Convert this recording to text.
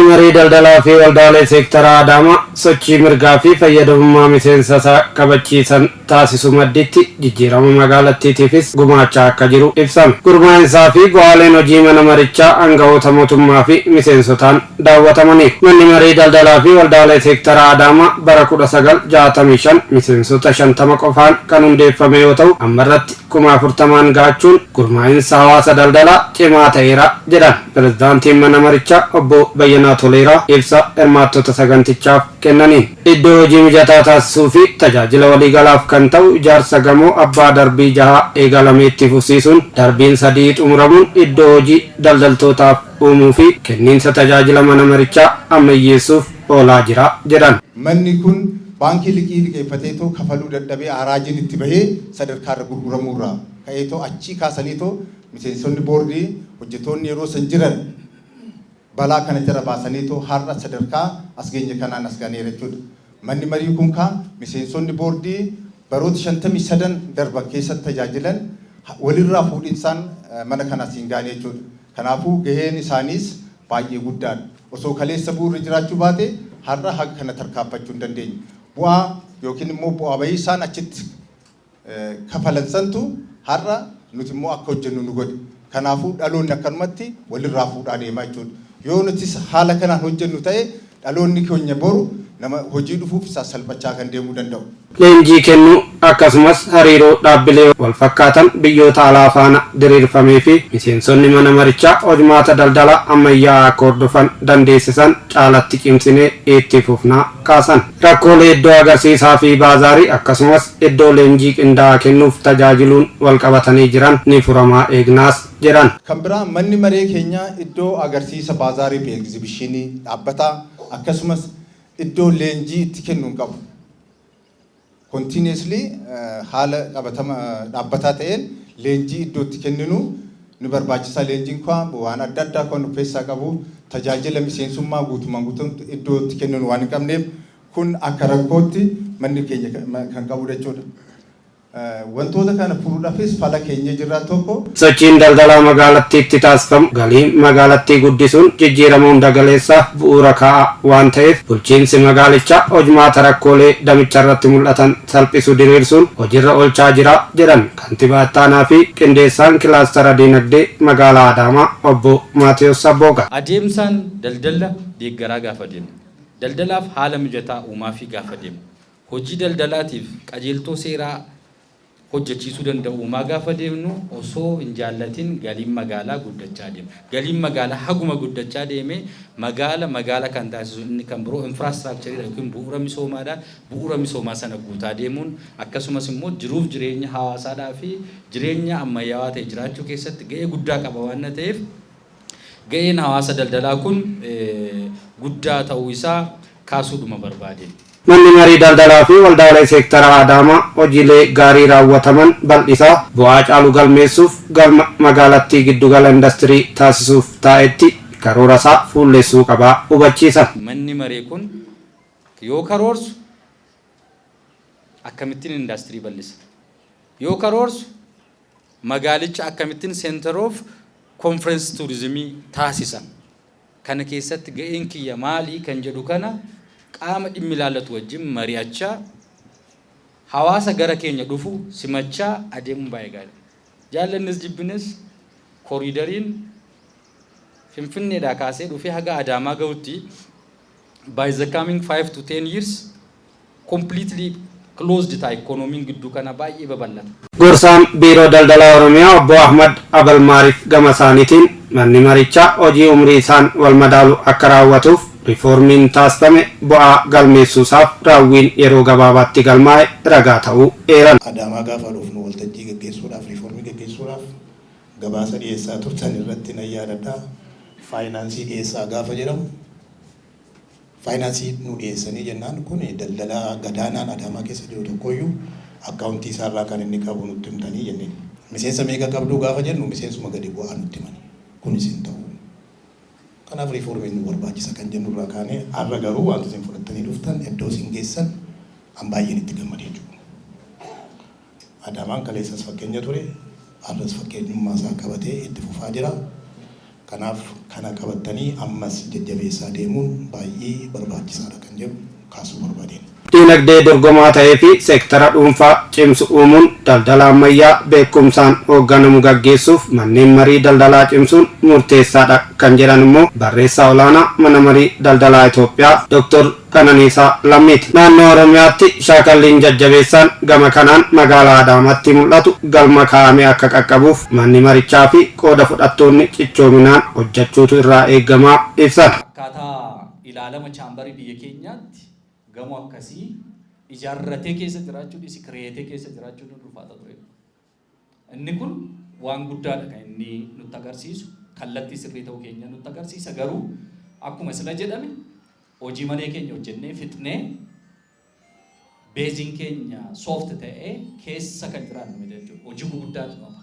Marii Daldalaa fi Waldaalee Seektaraa Adaamaa sochii mirgaa fi fayyadamummaa miseensa isaa kabachiisan taasisu madditti jijjiirama magaalattiitiifis gumaachaa akka jiru ibsame. Gurmaa'insaa fi bu'aaleen hojii mana marichaa aangawoota mootummaa fi miseensotaan daawwatamaniiru. Manni Marii Daldalaa fi Waldaalee Seektaraa Adaamaa bara 1965 miseensota 50 qofaan kan hundeeffame yoo ta'u, ammarratti 40,000 gaachuun gurmaa'insa hawaasa daldalaa cimaa ta'eera jedhan pirezidaantiin mana marichaa obbo Bayyanaa Toleeraa ibsa hirmaattota sagantichaaf kennaniin. Iddoo hojii mijataa taasisuu fi tajaajila waliigalaaf kan ta'u ijaarsa gamoo abbaa darbii 6 eegalamee itti fufsiisuun darbiin 3 xumuramuun iddoo hojii daldaltootaaf uumuu fi kenniinsa tajaajila mana marichaa ammayyeessuuf oolaa jira jedhan. Manni kun baankii liqii liqeeffateetoo kafaluu dadhabee haraajiin itti bahee sadarkaa irra gurguramuurraa ka'eetoo achii kaasaniitoo miseensonni boordii, hojjetoonni yeroo san jiran balaa kana jara baasaniitoo har'a sadarkaa as geenye kanaan as ganeera jechuudha. Manni marii kun kaa miseensonni boordii baroota 53 darban keessatti tajaajilan walirraa fuudhinsaan mana kana asiin gaane jechuudha. Kanaafuu gaheen isaaniis baay'ee guddaadha. Osoo kaleessa bu'uurri jiraachuu baate har'a haga kana tarkaanfachuu hin dandeenye. Bu'aa yookiin immoo bu'aa bahii isaan achitti kafalan santu har'a nuti immoo akka hojjennu nu godhe. Kanaafuu dhaloonni akkanumatti walirraa fuudhaa deemaa jechuudha. Yoo nutis haala kanaan hojjennu ta'e, dhaloonni keenya boru nama hojii dhufuuf isaa salphachaa kan deemuu danda'u. Leenjii kennuu akkasumas hariiroo dhaabbilee walfakkaatan biyyoota alaa faana diriirfamee fi miseensonni mana marichaa hojmaata daldalaa ammayyaa'aa akka hordofan dandeessisan caalatti cimsinee itti fufnaa kaasan. Rakkoolee iddoo agarsiisaa fi baazaarii akkasumas iddoo leenjii qindaa'aa kennuuf tajaajiluun walqabatanii jiran ni furamaa eegnaas jedhan. Kan biraa, manni maree keenyaa iddoo agarsiisa baazaarii fi egzibishiinii dhaabbataa akkasumas iddoo leenjii itti kennu hin qabu. Continuously haala qabatama dhaabbataa ta'een leenjii iddoo itti kenninu ni barbaachisa. Leenjiin kun waan adda addaa kan of keessaa qabu, tajaajila miseensummaa guutumaan guutuutti iddoo itti kenninu waan hin qabneef, kun akka rakkootti manni keenya kan qabu jechuudha. Wantoota kana furuudhaafis fala keenya jirra tokko. Sochiin daldalaa magaalattiitti taasifamu galii magaalattii guddisuun jijjiirama hunda galeessaaf bu'uura kaa'a waan ta'eef, bulchiinsi magaalichaa hojmaata rakkoolee damicharratti mul'atan salphisu diriirsuun hojiirra oolchaa jira jedhan kantiibaa ittaanaa fi qindeessaan kilaastara diinagdee magaalaa Adaamaa obbo Maatiyos Sabbooqa. Adeemsaan daldala deeggaraa gaafa deemnu, daldalaaf haala mijataa uumaafii gaafa deemnu, hojii daldalaatiif qajeeltoo seeraa hojjechiisuu danda'u uumaa gaafa deemnu, osoo hin jaallatin galiin magaalaa guddachaa deema. Galiin magaalaa haguma guddachaa deeme, magaala magaala kan taasisu inni kan biroo infrastructureiidha yookiin bu'uura misoomaadha. Bu'uura misoomaa sana guutaa deemuun akkasumas immoo jiruuf jireenya hawaasaadhaa fi jireenya ammayyaawaa ta'e jiraachuu keessatti ga'ee guddaa qaba waan ta'eef, ga'een hawaasa daldalaa kun guddaa ta'uu isaa kaasuudhuma barbaade. Manni Marii Daldalaa fi Waldaalee Seektaraa Adaamaa hojiilee gaarii raawwataman bal'isaa bu'aa caalu galmeessuuf galma magaalattii giddugala indastirii taasisuuf taa'etti karoorasaa fuullessuu qabaa hubachiisan. Manni maree kun yoo karoorsu akkamittiin indaastirii bal'isa? Yoo karoorsu magaalicha akkamittiin center of conference tourismii taasisa? Kana keessatti ga'een kiyya maalii kan jedhu kana qaama dhimmi ilaallatu wajjin mari'achaa, hawaasa gara keenya dhufu simachaa adeemuun baay'ee gaariidha. Jaallannis jibbines corridoriin Finfinneedhaa kaasee dhufee haga Adaamaa gahutti by the coming 5 to 10 years completely closed ta'a, ikoonomiin gidduu kana baay'ee babal'ata. Gorsaan Biiroo Daldalaa Oromiyaa obbo Ahmad Abalmaariif gama isaaniitiin, manni marichaa hojii umrii isaan wal madaalu akka raawwatuuf riifoormiin taasifame bu'aa galmeessuusaaf raawwiin yeroo gabaabaatti galmaa'e ragaa ta'uu eeran. Adaamaa gaafa dhufnu waltajjii gaggeessuudhaaf, riifoormii gaggeessuudhaaf gabaasa dhiyeessaa turtan irratti nan yaadadha. Faayinaansii dhiyeessaa gaafa jedhamu, faayinaansii nu dhiyeessanii jennaan, kun daldala gadaanaan Adaamaa keessa jiru tokkoyyuu akkaawuntii isaarraa kan inni qabu nutti himtanii jenneen. Miseensa meeqa qabduu gaafa jennu, miseensuma gadi bu'aa nutti himani. Kunis hin ta'u. Kanaaf riifoormiin nu barbaachisa kan jennu irraa kaanee, har'a garuu wanti isin fudhattanii dhuftan iddoo isin geessan an baay'een itti gammadee jiru. Adaamaan kaleessas fakkeenya ture, har'as fakkeenyummaa isaa qabatee itti fufaa jira. Kanaaf kana qabattanii ammas jajjabeessaa deemuun baay'ee barbaachisaadha kan jedhu kaasuu barbaadeen. Diinagdee dorgomaa ta'ee fi seektara dhuunfaa cimsu uumuun daldala ammayyaa beekumsaan hoogganamu gaggeessuuf manneen marii daldalaa cimsuun murteessaadha kan jedhan immoo barreessaa olaanaa Mana Marii Daldalaa Itoophiyaa Dr. Qananiisaa Lammiiti. Naannoo Oromiyaatti shaakalliin jajjabeessaan gama kanaan magaalaa Adaamaatti mul'atu galma kaa'ame akka qaqqabuuf manni marichaa fi qooda fudhattoonni cichoominaan hojjechuutu irraa eegamaa ibsan. Akkaataa ilaalama chaambarii biyya keenyaatti gamoo akkasii ijaarratee keessa jiraachuun isi kireetee keessa jiraachuun ulfaata ture. Inni kun waan guddaadha kan inni nutti agarsiisu, kallattii sirrii ta'uu keenya nutti agarsiisa. Garuu akkuma sila jedhame, hojii manee keenya hojjennee fixnee beeziin keenya soft ta'ee keessa kan jiraannu miti jechuudha. Hojii guguddaatu qaba.